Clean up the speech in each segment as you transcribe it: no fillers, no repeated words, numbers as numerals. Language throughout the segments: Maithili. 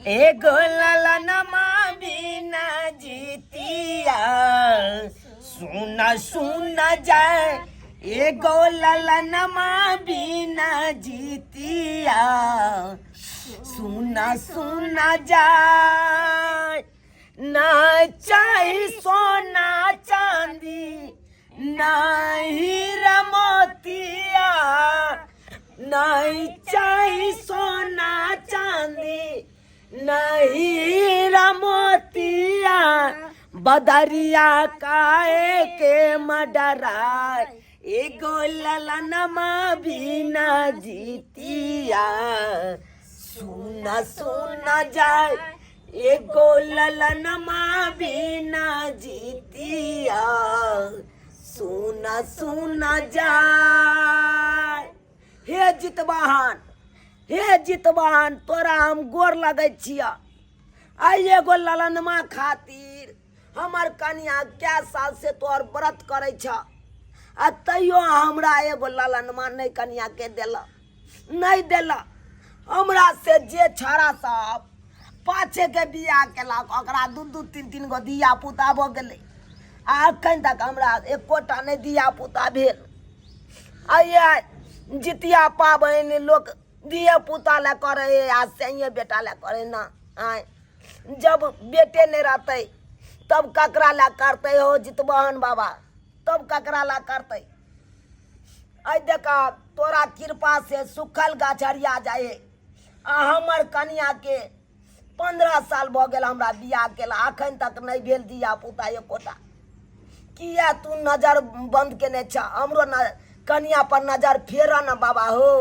एगो ललनमा बिना जीतिया सुना सुना जाए, एगो ललनमा बिना जीतिया सुना सुना जाए। ना चाही सोना चांदी ना हीरा मोतिया, नहीं चाही सोना चांदी ना हीरा मोतिया, बदरिया काए के मडरा, एगो ललनमा बिना जीतिया सुना सुना जाए, एगो ललनमा बिना जीतिया सुना सुना जाए। हे जितवाहन, हे जितवाहन, तोरा हम गोर लगै छियह। आइ एगो ललनमा खातिर हमर कनिया कै साल से तोहर व्रत करै छ, आ तैयो हमरा एगो ललनमा नहि कनिया के देलक, नहि देलक। हमरा से जे छड़ा सब पाछे के बियाह केलक ओकरा दू दू तीन तीन गो धिया पुता भऽ गेलै, आ एखन तक हमरा एकोटा नहि धिया पुता भेल। आ इएह जितिया पाबनि लोक धिया पुता लए करै आ सैये बेटा लए करै ना। आँय, जब बेटे नहि रहतै तब ककरा लए करतै हो जितवाहन बाबा, तब ककरा लए करतै? आइ देख तोरा कृपा से सुखल गाछ हरिया जाइ है, आ हमर कनिया के 15 साल भऽ गेल हमरा बियाह केला, अखन तक नहि भेल धिया पुता एकोटा। किया तू नजर बंद केने छ? हमरो न कनिया पर नजर फेर न बाबा हो,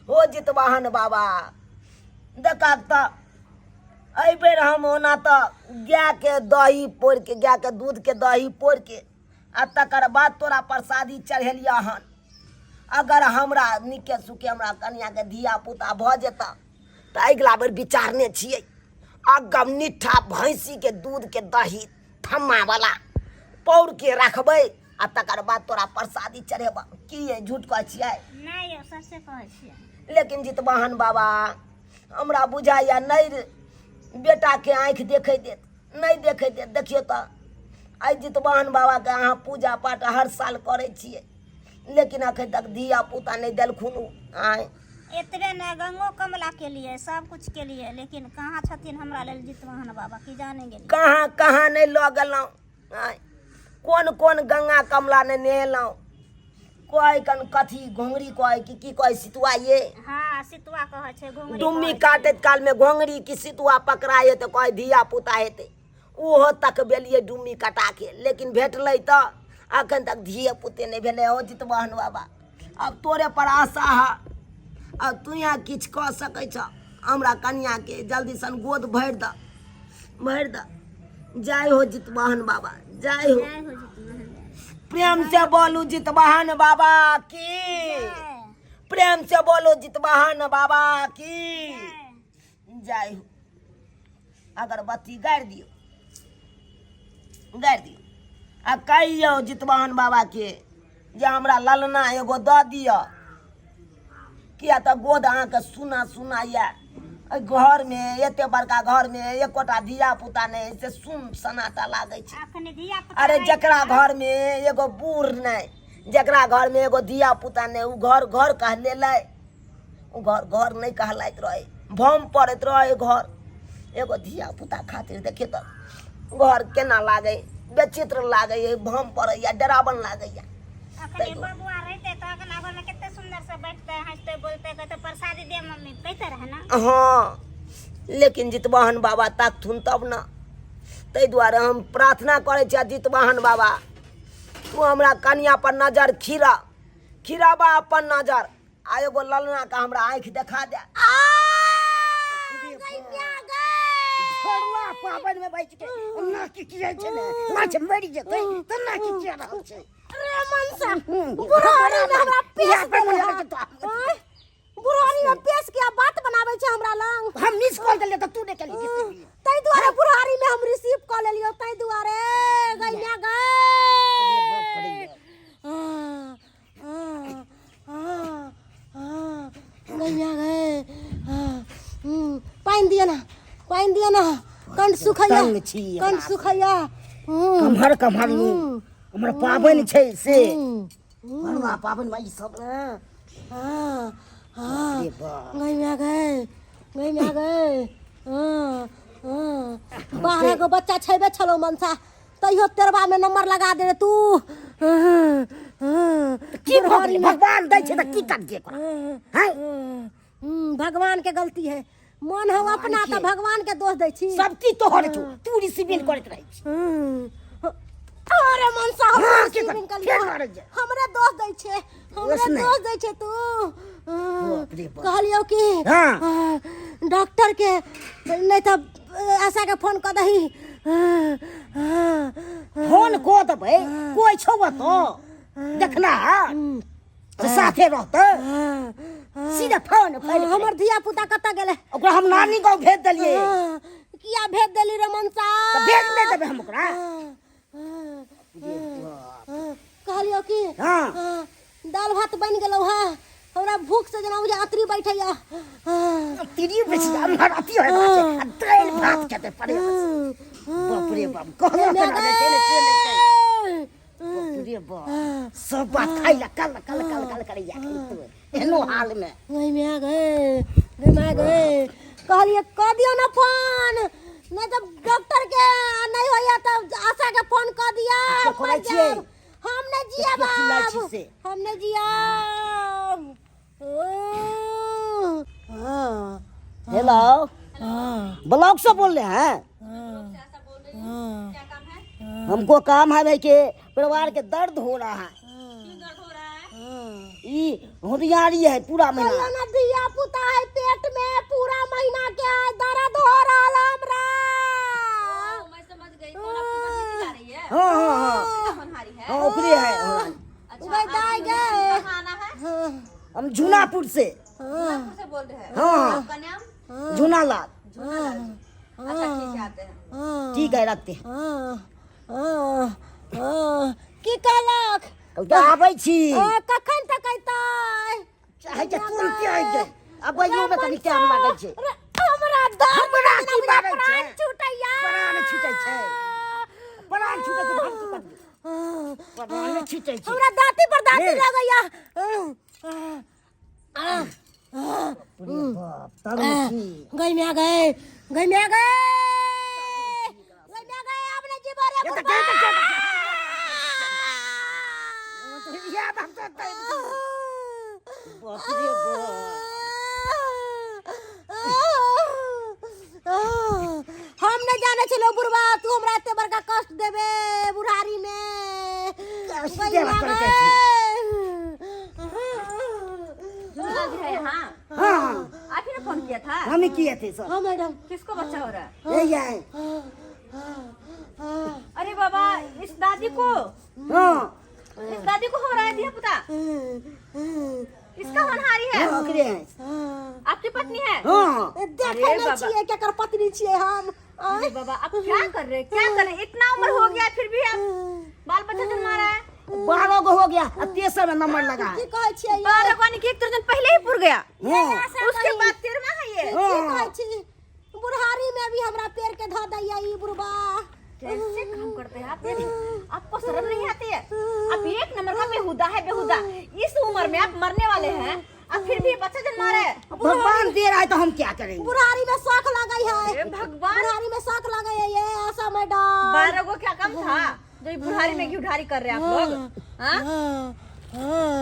हो जितवाहन बाबा। देखा तऽ एहि बेर हम ओना तऽ गायके दही पौरिके, गायके दूधके दही पौरिके आ तकर बाद तोरा प्रसादी चढ़ेलियह हन। अगर हमरा नीके सुखे हमरा कनियाके धिया पुता भऽ जेतऽ तऽ अगिला बेर विचारने छियै अगम निठा भैंसीके दूधके दही थम्मावला पौरके रखबै आ तकर बाद तोरा प्रसादी चढ़ेबह। की ये झूठ कहै छियै? नहि यौ, सच्चे कहै छियै। लेकिन जितवाहन बाबा हमरा बुझाइया नहि बेटाके आँखि देखै देत, नहि देखै देत। देखियौ तऽ आइ जितवाहन बाबाके अहाँ पूजा पाठ हर साल करै छियै, लेकिन अखन तक धिया पुता नहि देलखुन ओ। आँय एतबे नहि, गंगो कमला केलियै, सब कुछ केलियै, लेकिन कहाँ छथिन हमरा लेल जितवाहन बाबा, की जाने गेलियै। कहाँ कहाँ नहि लऽ गेलहुँ, आँय कोन कोन गंगा कमला नहि नहेलहुँ। कहै कन कथी घोंघरी कहै कि की कहै सितुआ ये? हाँ, सितुआ कहै छै, घोंघरी डुम्मी कहै छै। काटैत कालमे घोंघरी कि सितुआ पकड़ाए तऽ कहै धिया पुता हेतै, ओहो तकबेलियै डुम्मी कटाके, लेकिन भेटलै तऽ अखन तक धिये पुते नहि भेलै। हो जितवाहन बाबा, आब तोरे पर आशा है, आब तू यहाँ किछु कऽ सकै छह। हमरा कनियाके जल्दी सन गोद भरि दऽ, भरि दऽ। जय हो जितवाहन बाबा, जय हो। जय हो जितवाहन बाबा। प्रेम से बोलू जितवाहन बाबा की, प्रेम से बोलो जितवाहन बाबा की जय हो। अगरबत्ती गाड़ि दियौ, गाड़ि दियौ आ कहियौ जितवाहन बाबा के जे हमरा ललना एगो दऽ दिअ, किया तऽ गोद अहाँके सुना सुना यऽ। एहि घरमे एते बड़का घरमे एकोटा धिया पुता नहि, से सुन सन्नाटा लागै छै। अखने धिया पुता अरे रहै जकरा छै। घरमे एगो बूढ़ नहि, जकरा घरमे एगो धिया पुता नहि, ओ घर घर कहलेलै, ओ घर घर नहि कहलाइत रहै, भम पड़ैत रहै घर। एगो धिया पुता खातिर देखियौ तऽ घर केना लागै, बेचित्र लागैए, भम पड़ैए, डरावन लागैए। अखने बबुआ रहिते तऽ अंगना घरमे कते सुन्दर से बैठते, हंसते, बोलते, कहते प्रसादी दे मम्मी, कहते रहे ना। हाँ, लेकिन जितवाहन बाबा ताकथुन तब ने, ताहि दुआरे हम प्रार्थना करै छियै जितवाहन बाबा तू हमरा कनिया पर नजर खीरा, खीराबा अपन नजर, आ एगो ललना के हमरा आँखि देखा दे। पाबनि में बैठ के ना की किया छै ने, माछ मरि जेतै तऽ ना की किया रहल छै। अरे मनसा, बुढ़ारी में हमरा पेश देले हन। आँय, बुढ़ारी में पेश के बात बनाबै छै हमरा लंग। हम मिस कॉल देलियै तऽ तू नहि केलही रिसीव। ताहि दुआरे बुढ़ारी में हम रिसीव कऽ लेलियौ, ताहि दुआरे गैया गै। गैया गै, पानि दिअ ना, पानि दिअ ने कंठ सुखैया तंग छी कंठ हमरा। सुखैया हूँ, कम्हर कम्हर लू हूँ, हमर पाबनि छै से हूँ, बरुआ पाबनि मे ई सब हाँ, हाँ, हाँ। रे बाप। गई में आ गए गई में आ गए हाँ, हाँ। 12 गो बच्चा छेबे छलो मनसा तैयो तेरवा में नंबर लगा दे रे तू हाँ, हाँ। की भऽ गेलै भगवान दै छै तऽ की करतियै ओकरा हैं भगवान के गलती है मन हम अपना के। तऽ भगवान के दोष दै छी सब चीज तोहर छौ तू रिसीविंग करैत रहै छी अरे मनसा हम हाँ, के रिसीविंग कर- कलियौ। के करै छै? हमरे दोष दै छै हमरे दोष नहि। दोष दै छै तू हाँ, बाप रे बाप। कहलियौ कि हाँ। हाँ, डॉक्टर के नहि तऽ आशा के फोन कऽ दही हाँ, हाँ, फोन कऽ देबै कोइ छौ ओतऽ देखना से साथे रहतै हाँ, हाँ। सीधा फोन फोन हमर धिया पुता कतऽ गेलै ओकरा हम नानी गाँव भेज देलियै हाँ, किया भेज देली रे मनसा तऽ भेज नहि देबै हम ओकरा हाँ, हाँ, हाँ, कहलियौ कि हाँ। हाँ, दालि भात बनि गेलौ हँ हमरा भूख से जेना बुझा अतरी बैठैया हाँ, तिरी बेसी हमर अथी होय छै आ दालि भात खेतै परे बाप रे बाप कहलो गै केना जे छै ने से नहि छै। गै। बाप रे बाप सब बात खाइ ला कल कल कल कल करैया तू एहनो हाल में गई में आ गए गई में आ गए कहलिए कऽ दियौ ने फोन नहीं तो डॉक्टर के नहीं होइया तब आशा के फोन कऽ दिया अच्छा, करै मर छियै? जायब। हम नहीं जियब किया चिल्लाइ छी आब। से? हम नहीं जियब ओ, हाँ, हेलो हाँ, ब्लॉक से बोल रहे हैं हाँ, हाँ, हमको काम है भाई के परिवार के दर्द हो रहा है हाँ। ई होशियारी है पूरा महीना कहियो ना धिया पुता है पेट में पूरा महीना के है दर्द हो रहा है हमरा मैं समझ गई कौन आपकी पत्नी चिल्ला रही है हाँ हाँ हाँ होनहारी है हाँ ओकरे है हाँ। अच्छा गई दाई गए कहाँ आना है हाँ, हम जूनापुर से हाँ, से बोल रहे हैं हाँ आपका नाम जूना लाल अच्छा ठीक है आते हैं हाँ, ठीक है रखते हैं हाँ, हाँ, हाँ। की कहलक कहलकै आबै छी कखन तक अयतै चाहै छै तुरन्ते आबि जाय अबैयो मे कनि टाइम लागै छै रे, हमरा दर्द हमरा की जेना मारै छै? प्राण छूटैया प्राण छूटै छै प्राण छूटै छै हम की करबै प्राण नहि छूटै छै हमरा दाँती पर दाँती ले। लगैया बाप रे बाप तंग छी गई में आ गए गई में आ गए गई में आ गए अब नहीं जीबो रे ये तऽ बुढ़बा। के तऽ के तऽ इएह बात तऽ बाप रे बाप हम नहीं जाने छलो बुढ़वा तू हमरा एते बड़का कष्ट देबे बुढ़ारी में कष्ट गई देबा में आ करै गए। झूलाल जी है यहाँ हाँ हाँ आप ही ने फोन किया था हम ही किए थे सर हाँ मैडम किसको बच्चा हो रहा है यही है अरे बाबा इस दादी को हाँ इस दादी को हो रहा है दिया पुता इसका होनहारी है हाँ ओकरे है आपकी पत्नी है हाँ देखे अरे नहीं बाबा। छियै केकर पत्नी छियै हम अरे बाबा आप क्या कर रहे हैं क्या कर रहे हैं इतना उम्र हो गया फिर भी आप बाल बच्चा जन्मा रहा है 12 गो हो गया आ तेसर में नंबर लगा की है कहै छियै ये? 12 को यानी कि एक दर्जन पहले ही पुर गया हाँ उसके बाद 13वां है ये की कहै छी बुढ़ारी में भी हमरा पेड़ के धऽ दैया ई बुढ़बा कैसे काम करते हैं आप ये? आपको शर्म नहीं आती है आप एक नंबर का बेहुदा है बेहुदा इस उम्र में आप मरने वाले हैं आप फिर भी बच्चा जन्मा रहे हैं भगवान दे रहा है तो हम क्या करेंगे बुढ़ारी में शौक लगै है हे भगवान बुढ़ारी में शौक लगै है ये आशा मैडम 12 को क्या काम था जो ये बुढ़ारी में घी ढारी कर रहे हैं आप लोग हाँ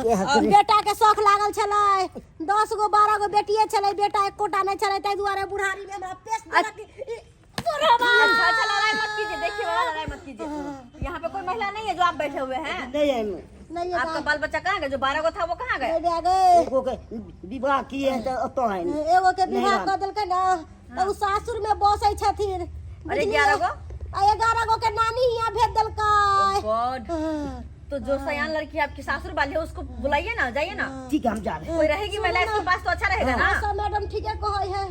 ये हकरे। बेटा के शौक लागल छलै 10 गो 12 गो बेटिए छलै बेटा एकोटा नहि छलै ताहि दुआरे बुढ़ारी में हमरा पेश देलक ई बुढ़वा। अच्छा अच्छा लड़ाई मत कीजिए देखिए बाबा लड़ाई मत कीजिए यहाँ पे कोई महिला नहीं है जो आप बैठे हुए हैं नहीं है मैं। नहीं आपका बाल बच्चा कहाँ गया जो 12 गो था वो कहाँ गए गए गए एगो के विवाह किए हैं तो ओतऽ है नहीं। एगो के विवाह नहीं कऽ देलकै ने तऽ ओ सासुर में बसै छथिन अरे बुझलियै? 11 गो? आ 11 गो के नानी हियाँ भेज देलकै गॉड तो जो सयान लड़की आपकी सासुर वाली है उसको बुलाइए ना जाइए ना ठीक है हम जा रहे हैं कोई रहेगी महिला इसके पास तो अच्छा रहेगा ना आशा मैडम ठीके कहै है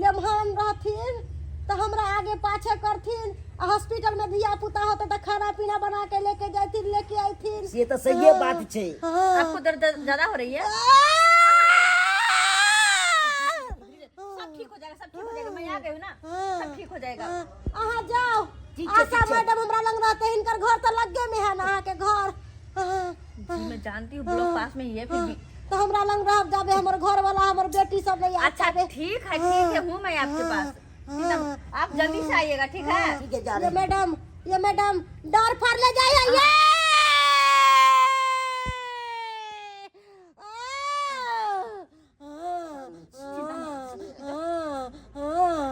लेमहान रहथिन तऽ हमरा आगे पाछे करथिन आ हॉस्पिटल में धिया पुता होते तऽ खाना पीना बना के लेके जाथिन लेके अयथिन से तऽ सहिए बात छै आपको दर्द ज्यादा हो रही है सब ठीक हो जाएगा सब ठीक हो जाएगा मैं आ गई हूँ ना सब ठीक हो जाएगा। हाँ, अहाँ जाओ। ठीक छै, आशा ठीक छै। मैडम हमरा लग रहते, हिनकर घर तऽ लगे में है ना अहाँके घर। हाँ, जी मैं जानती हूँ, ब्लॉक पास में ही है, फिर हाँ, भी। तो हमरा लग रहब जाबे हमर घर वाला, हमर बेटी सब नहीं आबे। अच्छा ठीक है, ठीक है, हूँ मैं आपके पास। हाँ, आप जल्दी से आइएगा, ठीक है? ठीक है, जा ये रहे हैं। मैडम, ये मैडम डर फर ले जाइए ये।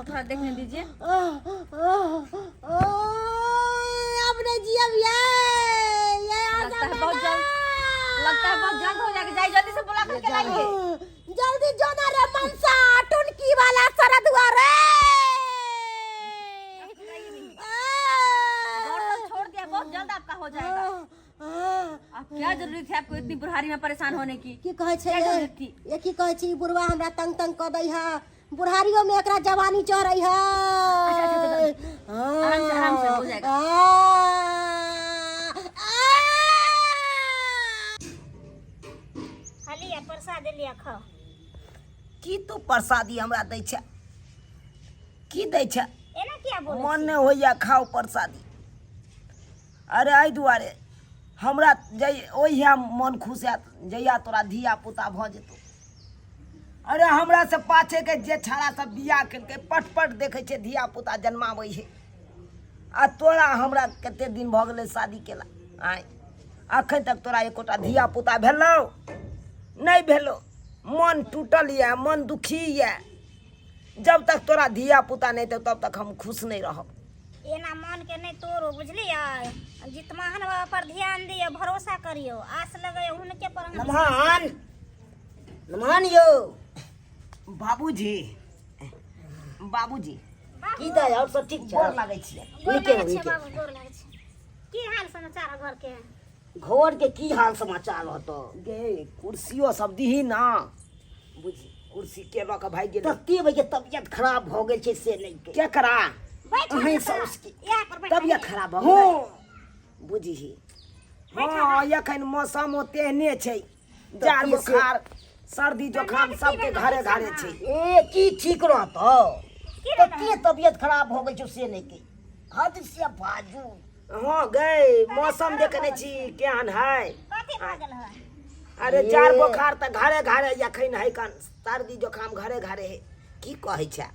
थोड़ा देखने दीजिए। अब नहीं जियब ये लगता है बहुत जल्द, लगता है बहुत जल्द हो जाएगा। जाइए जल्दी से बुला करके लाइए। जल्दी जो ना रे मनसा टुनकी वाला सरदुआ रे। दौड़ छोड़ दिया, बहुत जल्द आपका हो जाएगा। अब क्या जरूरत है आपको इतनी बुढ़ारी में परेशान होने की? की कहै छै क्या ये? जरूरत थी? ये की कहै छै, ई बुढ़वा हमरा तंग तंग कऽ दै है, बुढ़ारियो में एकरा जवानी चढ़ै है। अच्छा, अच्छा, अच्छा, आराम से, आराम से हो जाएगा। खाली प्रसाद लिया, खाओ। की तू प्रसादी हमरा दै छै? की दै छै? एना किया बोलै मन नहि होइया खाउ प्रसादी। अरे एहि दुआरे हमरा जै ओहिया मन खुश हैत जहिया तोरा धिया पुता भऽ जेतौ। अरे हमरा से पाछे के जे छाड़ा सब बियाह केलकै, पट पट देखै छै धिया पुता जन्माबै छै, आ तोरा हमरा कते दिन भऽ गेलै शादी केला, आँय, अखन तक तोरा एकोटा धिया पुता भेलौ नहि भेलौ। मन टूटल यऽ, मन दुखी यऽ। जब तक तोरा धिया पुता नहि हेतौ तब तक हम खुश नहि रहब। एना मन के नहि तोड़ो, बुझलियै? जितमाहन बाबा पर ध्यान दियौ, भरोसा करियौ, आस लगैयौ हुनके पर। हम नमहान, नमहान यौ। बाबूजी, बाबूजी। की दाइ, और सब ठीक छै? गोर लागै छियै। गोर नीके लागै रहू, छै नीके। बाबू, गोर लागै छै। की हाल समाचार घर के? घर के की हाल समाचार रहतो? गे कुर्सियो सब दीही ना, बुझी कुर्सी के लऽ कऽ भागि गेलै। तते बजे तबियत खराब भऽ गेल छै से नहि के। केकरा? बैठ अहीं साउस के। यहाँ पर बैठ। तबियत खराब भऽ हँ। गेलै बुझही। हँ, एखन मौसमो तेहने छै, जार बुखार सर्दी जोखाम सबके घरे घरे छै। ए की ठीक रहतो? की तते तबियत खराब भऽ गेल छै से नहि के, हद से बाजू। हँ गै, मौसम देखने छी केहन है? कथी भऽ गेल है? अरे जार बोखार तऽ घरे घरे एखन है, कन सर्दी जोखाम घरे घरे है। की कहै छै?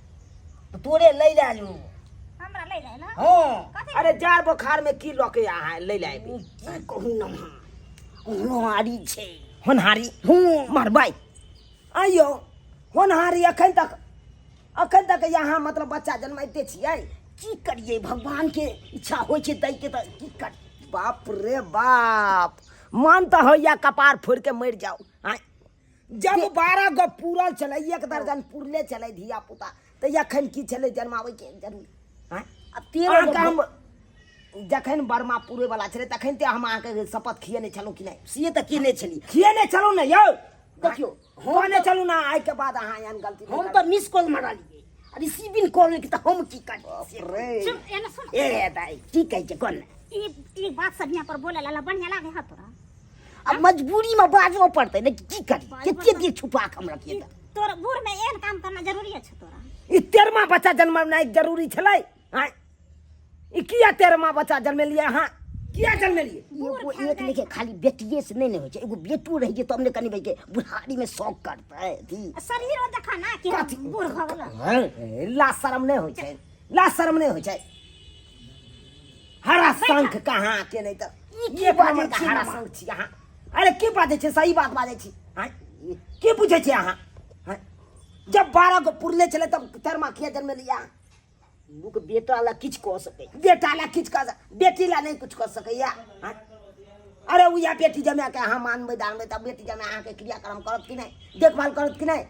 तोरे लै ले आलू। हमरा लै ले ना? हँ। कथी? अरे जार बोखार में की लऽ के अहाँ लै ले आबी? की कहू नमहा, होनहारी छै। होनहारी? हूँ। मरबै आइयो होनहारी। एखन तक, एखन तक यहाँ मतलब बच्चा जन्माइते छियै? की करियै, भगवान के इच्छा होइ छै दै के तऽ की कर। बाप रे बाप, मन तऽ होइया कपार फोड़ि के मरि जाउ। आँय, जब 12 गो पूरल छलै, एक दर्जन पुरले छलै धिया पुता, तऽ एखन की छलै जन्माबै के जरूरी? आँय, आब 13 अहाँके गो हम जखन बर्मा पूरे वाला छलै तखन ते हम अहाँके शपथ खियेने छलहुँ कि नहि? से तऽ केने छलियै। खियेने छलहुँ ने यौ? देखियौ, हम कहने छलहुँ ने आइ के बाद अहाँ एहन गलती नहि हम करब। तऽ मिस कॉल मारलियै, रिसीविंग कॉल के तऽ हम की करी? रे सुन, एना सुन। ए दाइ, की कहै छै कोन? ई ई बात सब यहाँ पर बोले ला बढ़िया लागे है तोरा? अब मजबूरी में बाजो पड़तै ने, की करी? कते देर छुपा के हम रखिए? ई तोरा बूढ़ में एहन काम करना जरूरी है तोरा? ई 13वां बच्चा जन्मनाइ जरूरी छलै? आँय, ई किया 13वां बच्चा जन्मेलियै अहाँ? किया जन्मेलियै? एगो एक लेखे खाली बेटिए से नहीं ने होइ छै, एगो बेटो रहि जेतै तब ने कनि भाई के बुढ़ारी में शौक करतै अथी। शरीर देखा ना कि कथी? बूढ़ भऽ गेल। ला शरम नहि होइ छै, ला शरम नहि होइ छै। हरा शंख कहाँ के नहि तऽ ई की एक बाजै नम्बर के छी हरा मामा? शंख छी अहाँ। अरे की बाजै छी? सही बात बाजै छी। आँय, की बुझै छी अहाँ? आँय, जब 12 गो पुरले छलै तब 13वां किया जन्मेलियै अहाँ? लोक बेटा ला किछु कऽ सकै, बेटा ला किछु कऽ बेटी ला नहि किछु कऽ सकैया? आँय? अरे उएह बेटी जमा के अहाँ मानबै दानबै तब बेटी जमा अहाँके क्रियाक्रम करत कि नहि, देखभाल करत कि नहि?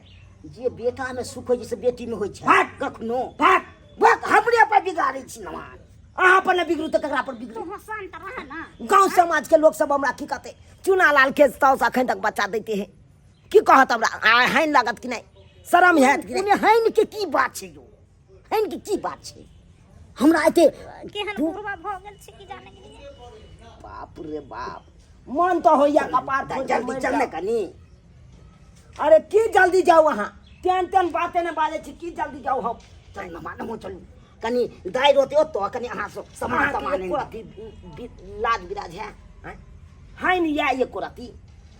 जे बेटा में सुख होइ छै से बेटी में होइ छै भाग। कखनो? भाग। बक, हमरे पर बिगाड़ै छी नमान। अहाँ पर नहि बिगड़ू तऽ ककरा पर बिगड़ू? तू शांत रह ना। गाँव समाज के लोग सब हमरा की कहते? चुना लाल के साउस अखन तक बच्चा दैते है, की कहत हमरा? आ हानि लागत कि नहि? शरम हैत कि नहि? ओने हैन के की बात छै यौ, हैन के की बात छै? हमरा एते केहन बुढ़वा भऽ गेल छै की जाने के लिए। बाप रे बाप, मन तऽ होइया कपार फोड़ि के जल्दी मरि चल ने जाउ। कनी। अरे की जल्दी जाउ अहाँ? तेहन तेहन बाते ने बाजै छी, की जल्दी जाउ हम? चल नमान, हो चलू। कनि दाइ रहतै ओतऽ, कनि अहाँ सब सामान अहाँके तमान एको रत्ती लाज बिराज है? आँय? है नि या एको रत्ती?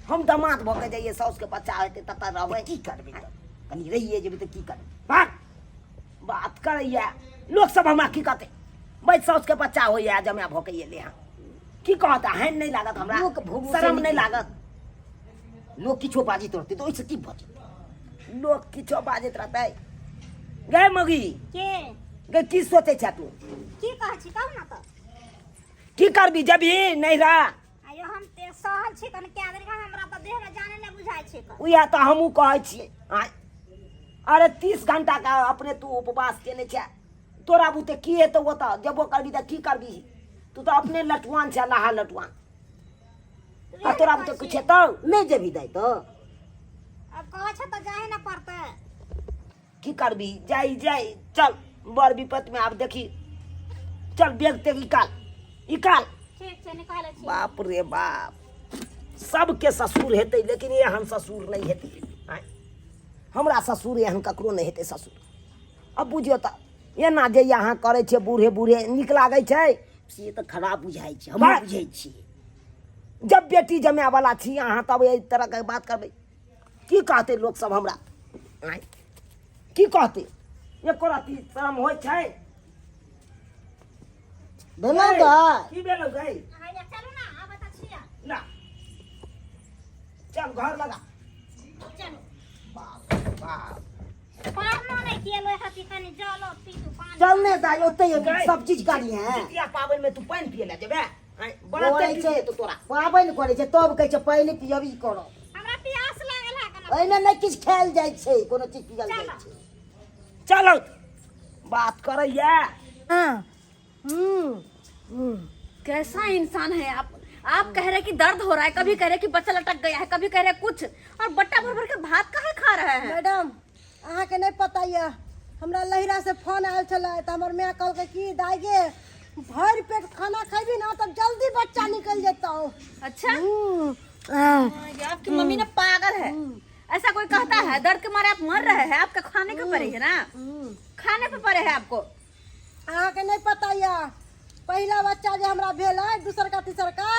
हम दामाद भऽ के जाइए, साउस के बच्चा हेतै ततऽ रहबै। की करबै तऽ? कनि रहिए जेबै तऽ की करबै? भाग, बात करैया। लोक सब हमरा की कहतै? बै, साउस के बच्चा होइया, जमा भऽ के एलै हँ, की कहत? हानि नहि लागत हमरा? लोक भरोसे शरम नहि नहि लागत? लोक किछो बाजैत रहतै तऽ ओहिसँ की भऽ जेतै? लोक किछो बाजैत रहतै। गै मगी। के? गै, की सोचै छे तू? की कहै छी, कहू ने तऽ। की करबी? जबी नैहरा? आयो, हम ते सहल छी कन क्या देर, हमरा तऽ देह में जाने नहि बुझाइ छै कन। उएह तऽ हमहूँ कहै छियै। आँय, अरे 30 घंटा के अपने तू उपवास केने छै, तोरा बुते की हेतौ? ओतऽ जेबो करबी तऽ की करबी? तू तऽ अपने लटुआन छै, लाहा लटुआन, आ तोरा बुते कुछ हेतौ? नहि जेबही दाइ तऽ? अब कहै छै तऽ जाहे ने पड़तै। की करबी? जाई जाई, चल, बड़ विपत में आब देखी। चल, बैग तेग निकाल, निकाल। ठीक छै, निकालै छी। बाप रे बाप, सबके ससुर हेतै लेकिन एहन ससुर नहि हेतै। आँय, हमरा ससुर एहन ककरो नहि हेतै ससुर। अब बुझियौ तऽ एना जे अहाँ करै छियै बूढ़े बूढ़े, नीक लागै छै? से तऽ खराब बुझाइ छै, हमहूँ बुझै छियै। जब बेटी जमायवला छी अहाँ, तब एहि तरहके बात करबै? की कहतै लोक सब हमरा? आँय, की कहतै? एको रत्ती शरम होइ छै? भेलौ दाइ? की भेलौ गै? हैया, चलू ने, आबै तऽ छियै। ना, चल, घर लगा। चलू। बाप रे बाप। पारनो नहि केलो हती, कनि जलो पीलू, पानी। चल ने दाइ, ओतै गै। सब चीज करी है। जितिया पाबनि में तू पानि पिए लए जेबे? आँय, बड़ा करै तेज छै हेतौ तोरा। पाबनि करै छै तब कहै छै पानि पियब, ई करब। हमरा प्यास लागल है कना। एहिमे नहि किछु खायल जाइ छै, कोनो चीज पियल जाइ छै। चलो, बात करैया। कैसा इंसान है आप? आप कह रहे कि दर्द हो रहा है, कभी कह रहे कि बच्चा लटक गया है, कभी कह रहे कुछ, और बट्टा भर भर के भात काहे खा रहे हैं? मैडम, अहाँके नहि पता यऽ, हमरा लहिरासँ फोन आयल छलै तऽ हमर माय कहलकै कि दाइ गे, भरि पेट खाना खैबी ने तब जल्दी बच्चा निकलि जेतौ। अच्छा। हूँ, ये आपकी मम्मी ने पागल है। ऐसा कोई कहता है? दर्द के मारे आप मर रहे हैं, आपका खाने के पड़े है ना, खाने पे पड़े है आपको। अहाँके नहि पता यऽ, पहिला बच्चा जे हमरा भेल है, दूसरका तीसरका,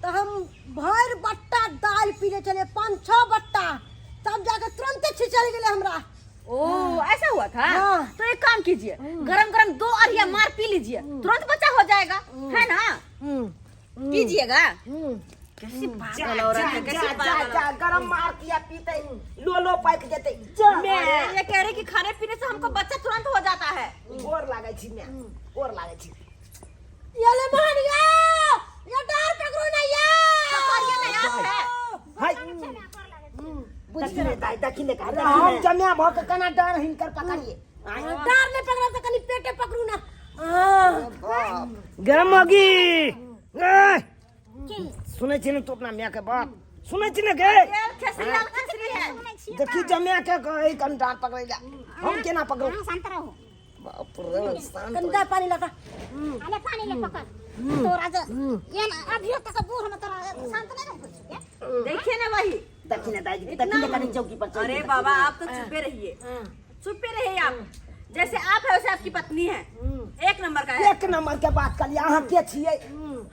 तऽ हम भरि बट्टा दालि पीने छलियै, 5-6 बट्टा, तब जाके तुरन्ते छिचल गेलै हमरा। ओ, ऐसा हुआ था? हाँ। तो एक काम कीजिए, गरम गरम दो अरिया मार पी लीजिए, तुरंत बच्चा हो जाएगा, है ना? पीजिएगा। कैसी पागल औरत है, जा कैसी जा पागल। जा, गरम मार किया पीते, लो लो पाकि जेतै। मैं अरे, ये कह रहे कि खाने पीने से हमको बच्चा तुरंत हो जाता है। गोर लागै छी मैं, गोर लागै छी। ये ले मोहनिया, ये डार पकड़ू ना ये। पकड़िए ना, आप है। हाय, देखी ने दाइ, देखी ने, अरे हम जमिया भऽ के केना डर हिनकर पकड़िए? डार नहीं पकड़ा तो कनी पेटे पकड़ू ना। गे मगी गे, सुनै छी ने तू अपना माय के बात? सुनै छी ने गे? यार, खेसरी लाल खेसरी है। देखी, जमिया के कहै कन डार पकड़ै ला, हम केना पकड़ू? अहाँ शांत रहू। बाप रे, शांत। कनी दा पानी लाता। अरे पानी ले, पकड़। तोरा जे ये ना अभियो तक बूढ़ में तोरा शांत नहीं रहै छै। देखिए ना वही। देखी ने दाइ, देखी ने, कनि चौकी पर चलि अरे जेतै। बाबा, आप तो चुपे रहिए, चुपे रहिए आप। जैसे आप है वैसे आपकी पत्नी है, एक नंबर का है। एक नंबर के बात करिए। अहाँ के छियै?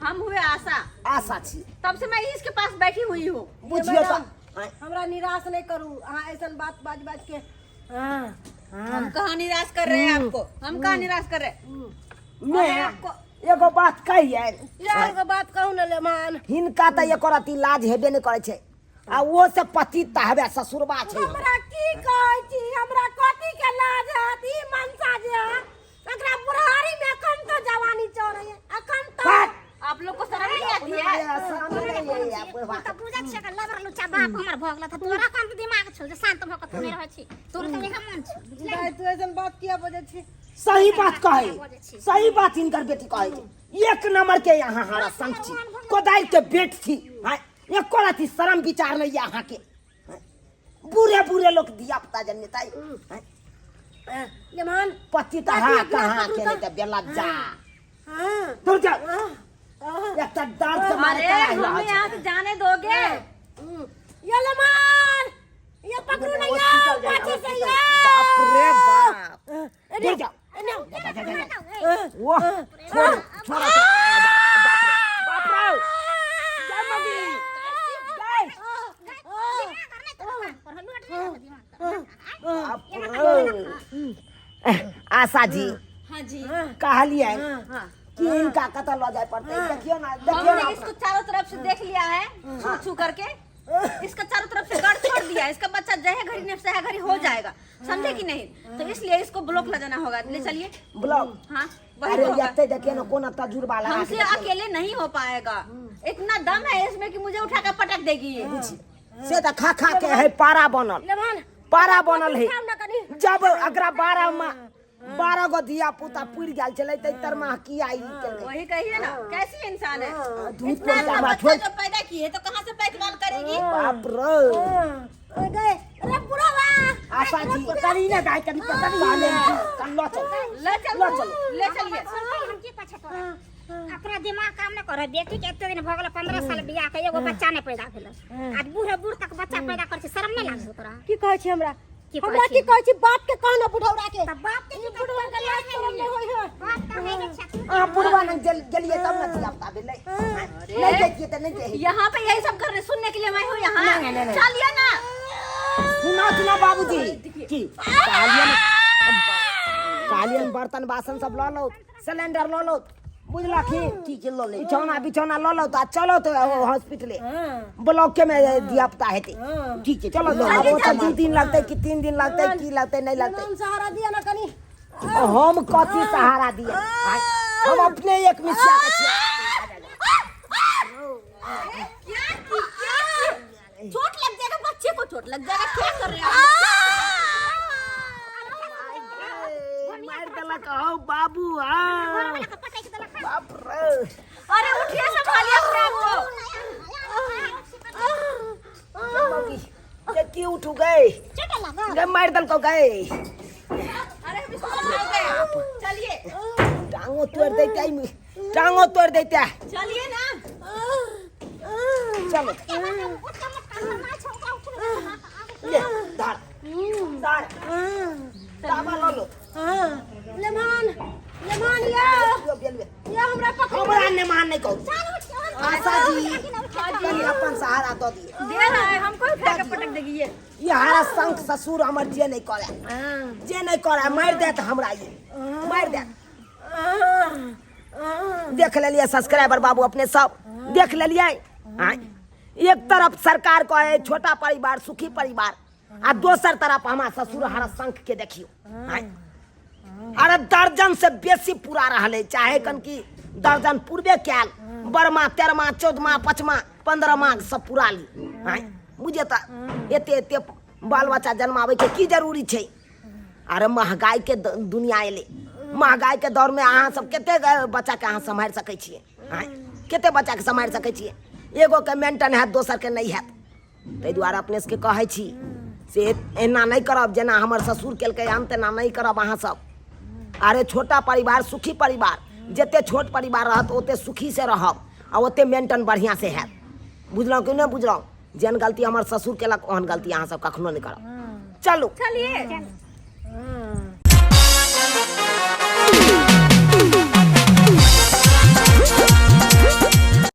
हम हुए आशा। आशा छी। तब से मैं इसके पास बैठी हुई हूँ। बुझियौ तऽ हमरा निराश नहीं करू अहाँ ऐसन बात बाज बाज के। हाँ। हम कहाँ निराश कर रहे हैं आपको? हम कहाँ निराश कर रहे हैं? मैं एगो बात कहियै? यार, एगो बात कहू ने लेमान। हिनका तऽ एको रत्ती लाज हेबे नहि करै छै, आ ओ से पति तऽ हेबे ससुरबा छै। हमरा की कहै छी, हमरा कथी के लाज हत? ई मनसा जे है, एकरा बुढ़ारी में अखन तो जवानी चढ़ै है, अखन तो। हट! आप लोग को शर्म नहीं आती है? शरम नहि होइए बुढ़बा। तऽ बुझै छियै कि लबर लुच्चा बाप हमर भऽ गेल, तऽ तोरा कोन दिमाग छौ जे शांत भऽ कऽ तू नहि रहै छी? तोरा तऽ इएह मन छौ, बुझलियै? दाइ, तू ऐसन बात किया बजै छी? सही बात कहै, सही बात हिनकर बेटी कहै छै। एक नंबर के यहाँ हारा संग छी, कोदारि के बेट छी। हाँ, एको रत्ती शरम विचार नहीं है अहाँके। हाँ, बूढ़े बूढ़े लोग धिया पुता जन्मेतै। हाँ, लेमान। पति तऽ हाँ कहाँ के नहीं तऽ बेला जा। दूर जा। एकटा दर्द के मारे अरे कराहि रहल हमें छै। यहाँ से जाने दोगे? ये लेमान, ये पकड़ू ना, ये हॉस्पिटल जाइए, पाछे से हॉस्पिटल। ये। बाप रे बाप, दूर जाओ। एने आउ। वाह छोड़ छोड़ बाप रे जय मगी जय बाप रे। आशा जी हाँ जी कहलिए हाँ कि इनका कतऽ लऽ जाय पड़तै देखियौ ना देखियौ हमने ना इसको चारों तरफ से देख लिया है छू छू करके इसका चारों तरफ से गढ़ छोड़ दिया है। इसका बच्चा जहे घड़ी ने सहे घड़ी हो जाएगा समझे कि नहीं तो इसलिए इसको ब्लॉक लगाना होगा ले चलिए ब्लॉक हाँ वही अरे तो होगा एते देखियौ ना कोना तजुर्बा लगा के हमसे देखियौ ना। अकेले नहीं हो पाएगा इतना दम है इसमें कि मुझे उठा कर पटक देगी ये से तऽ खा खा के है पारा बनल लेमान पारा बनल है उठाउ ना कनी जब अकरा 12 मा 12 गो धिया पुता पुरि गेल छलै तै तरमा किया ई केलकै वही कहिए ना कैसी इंसान है धूप इतना पड़ता अच्छा हमरा बच्चा छोड़ जो पैदा की है तो कहाँ से पैतवाल करेगी बाप रे ओ गए अरे बुढ़वा आशा जी पकड़ी ना दाई कनी पकड़ी ना कल लऽ चल ले चल ले चलो। ले चलिए हम की कहै छै तोरा अपना दिमाग काम नहि करे बेटी के एते दिन भऽ गेल 15 साल बियाह के एगो बच्चा नहि पैदा भेल आज बूढ़ बूढ़ तक बच्चा पैदा करै छै शरम नहि लागै छौ तोरा की कहै छी हमरा की कहै हमरा छी? की कहै छी बाप के कहना बुढ़ौरा के तऽ बाप के की बुढ़वा के लाज शरम नहि होइ है बाप तऽ है छै तू अहाँ बुढ़वा लग गेलियै तब ने धिया पुता भेलै नहि जैतियै तऽ नहि जैतियै यहाँ पे यही सब कर रहे सुनने के लिए मैं हूँ यहाँ नहीं, नहीं, नहीं। चलिए ना सुना सुना बाबूजी की कहलियन कहलियन बर्तन बासन सब लऽ लो सिलेंडर लऽ लो बुझलखिन ठीक छै लऽ ले बिछौना बिछौना लऽ लो तऽ चलो तऽ हॉस्पिटले ब्लॉके में धिया पुता हेतै ठीक छै चलो तो आब ओतऽ 2 दिन लगतै कि 3 दिन लगतै की लगतै नहि लगतै नाम सहारा दिया ना कनी हम कथी सहारा दिए आँय, हम अपने एक मिसिया के छियै क्या की क्या की? चोट लग जाएगा बच्चे को चोट लग जाएगा क्या कर रहे हो आप? मारि देलक हौ बाबू हँ के पटकि देलक बाप रे अरे उठिए संभालिए अपने आप को के की उठू गए चोट लागल गे मारि देलकौ गए अरे हम इसको संभाल गए चलिए टांगो तोड़ि दैते टांगो तोड़ि दैते चलिए ना चलो ले धर धर दाबा लऽ लो लेमान लेमान या लियो, लियो। या हमरा पकड़ हमरा नेमान नहि कहू आशा जी कनि अपन सहारा दऽ दिअ दे रहा है हमको ही उठा के पटक देगी ये ई हरा शंख ससुर हमर जे नहि करे जे नहि करे मारि देत हमरा ई मारि देत देख लेलियै सब्सक्राइबर बाबू अपने सब देख लेलियै आँय एक तरफ सरकार कहे छोटा परिवार सुखी परिवार आ दोसर तरफ हमार ससुर हरा शंख के देखियो आँय अरे दर्जन से बेसी पूरा रहलै चाहे कन की दर्जन पूर्वे कयल 12मा 13मा 14मा 5मा 15मा सब पूरा ली आँय बुझे तऽ एते एते बाल बच्चा जन्माबै के की जरूरी छै अरे महगाई के दुनिया एलै महगाई के दौर में अहाँ सब कते बच्चा के अहाँ सम्हारि सकै छियै आँय कते बच्चा के सम्हारि सकै छियै एगो के मेंटेन हैत दोसर के नहि हैत ताहि दुआरे अपने सबके कहै छी से एना नहि करब जेना हमर ससुर केलकै हन तेना नहि करब अहाँ सब अरे छोटा परिवार सुखी परिवार जते छोट परिवार रहत ओते सुखी से रहब आ ओते मेंटेन बढ़िआँ से हैत बुझलहुँ कि नहि बुझलहुँ जेहन गलती हमर ससुर केलक ओहन गलती अहाँ सब कखनो नहि करब चलू चलिए